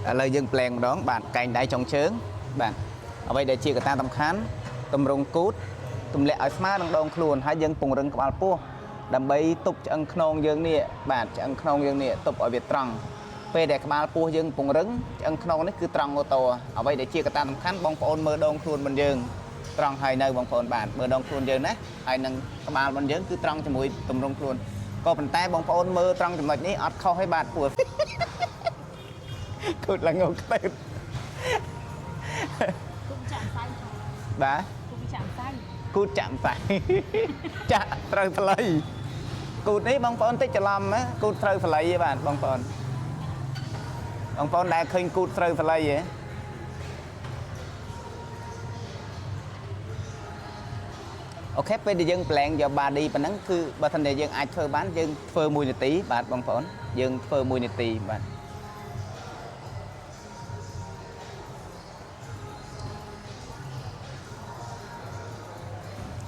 ឥឡូវយើងប្លែងម្ដងបាទកែងដៃចុងជើងបាទអ្វីដែលជាកត្តាសំខាន់តម្រង់គូតទម្លាក់ឲ្យស្មើនឹងដងខ្លួនហើយយើងពង្រឹងក្បាលពោះដើម្បីទប់ឆ្អឹងខ្នងយើងនេះបាទឆ្អឹងខ្នងយើងនេះទប់ឲ្យវាត្រង់ពេលដែលក្បាលពោះយើងពង្រឹងឆ្អឹងខ្នងនេះគឺត្រង់ auto អ្វីដែលជាកត្តាសំខាន់បងប្អូនមើលដងខ្លួនមិនយើងត្រង់ហើយនៅបងប្អូនបាទមើលដងខ្លួនយើងណាហើយនឹងក្បាលរបស់យើងគឺត្រង់ជាមួយតម្រង់ខ្លួនក៏ប៉ុន្តែបងប្អូនមើលត្រង់ចំណុចនេះអត់ខុសទេបាទព្រោះ គូតឡើងងខ្ទើត គុំចាក់សៅចុះ បាទ គុំចាក់សៅ គូតចាក់ម្សៅ ចាក់ត្រូវស្លៃគូតនេះបងប្អូនតិចច្រឡំណាគូតត្រូវស្លៃឯងបាទបងប្អូនបងប្អូនដែលឃើញគូតត្រូវស្លៃហ៎ OK ពេលដែលយើងប្លែងយក body ប៉ុណ្ណឹងគឺបើសិនជាយើងអាចធ្វើបានយើងធ្វើ1នាទីបាទបងប្អូនយើងធ្វើ1នាទីបាទ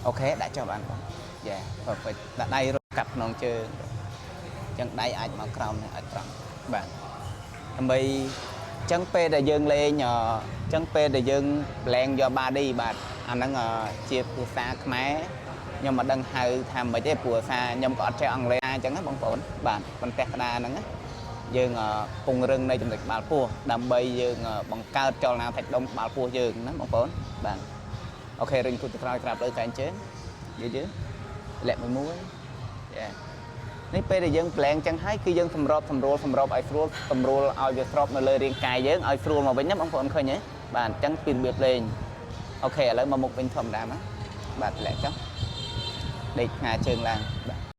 OK ដាក់ចុះបានបងយ៉ា perfect ដាក់ដៃរត់កាប់ក្នុងជើងអញ្ចឹងដៃអាចមកក្រោមនេះអាចត្រង់បាទដើម្បីអញ្ចឹងពេលដែលយើងលេងអញ្ចឹងពេលដែលយើងប្លែងយក body បាទអាហ្នឹងជាភាសាខ្មែរខ្ញុំមិនដឹងហៅថាម៉េចទេព្រោះភាសាខ្ញុំក៏អត់ចេះអង់គ្លេសអញ្ចឹងណាបងប្អូនបាទបន្ទះក្តារហ្នឹងណាយើងពង្រឹងនៅចំណុចក្បាលពោះដើម្បីយើងបង្កើតចលនាសាច់ដុំក្បាលពោះយើងណាបងប្អូនបាទ OK រុញគូតទៅក្រោយក្រាបលើកែងជើងយឺតយឺលាក់មួយមួយយ៉ានេះពេលដែលយើងប្លែងចឹងហើយគឺយើងសម្របសម្រួលសម្របឲ្យស្រួលសម្រួលឲ្យវាស្របនៅលើរាងកាយយើងឲ្យស្រួលមកវិញណាបងប្អូនឃើញទេបាទអញ្ចឹងពីរបៀបលេង OK ឥឡូវមកមុខវិញធម្មតាមកបាទលាក់ចុះដេកផ្ងាជើងឡើងបាទ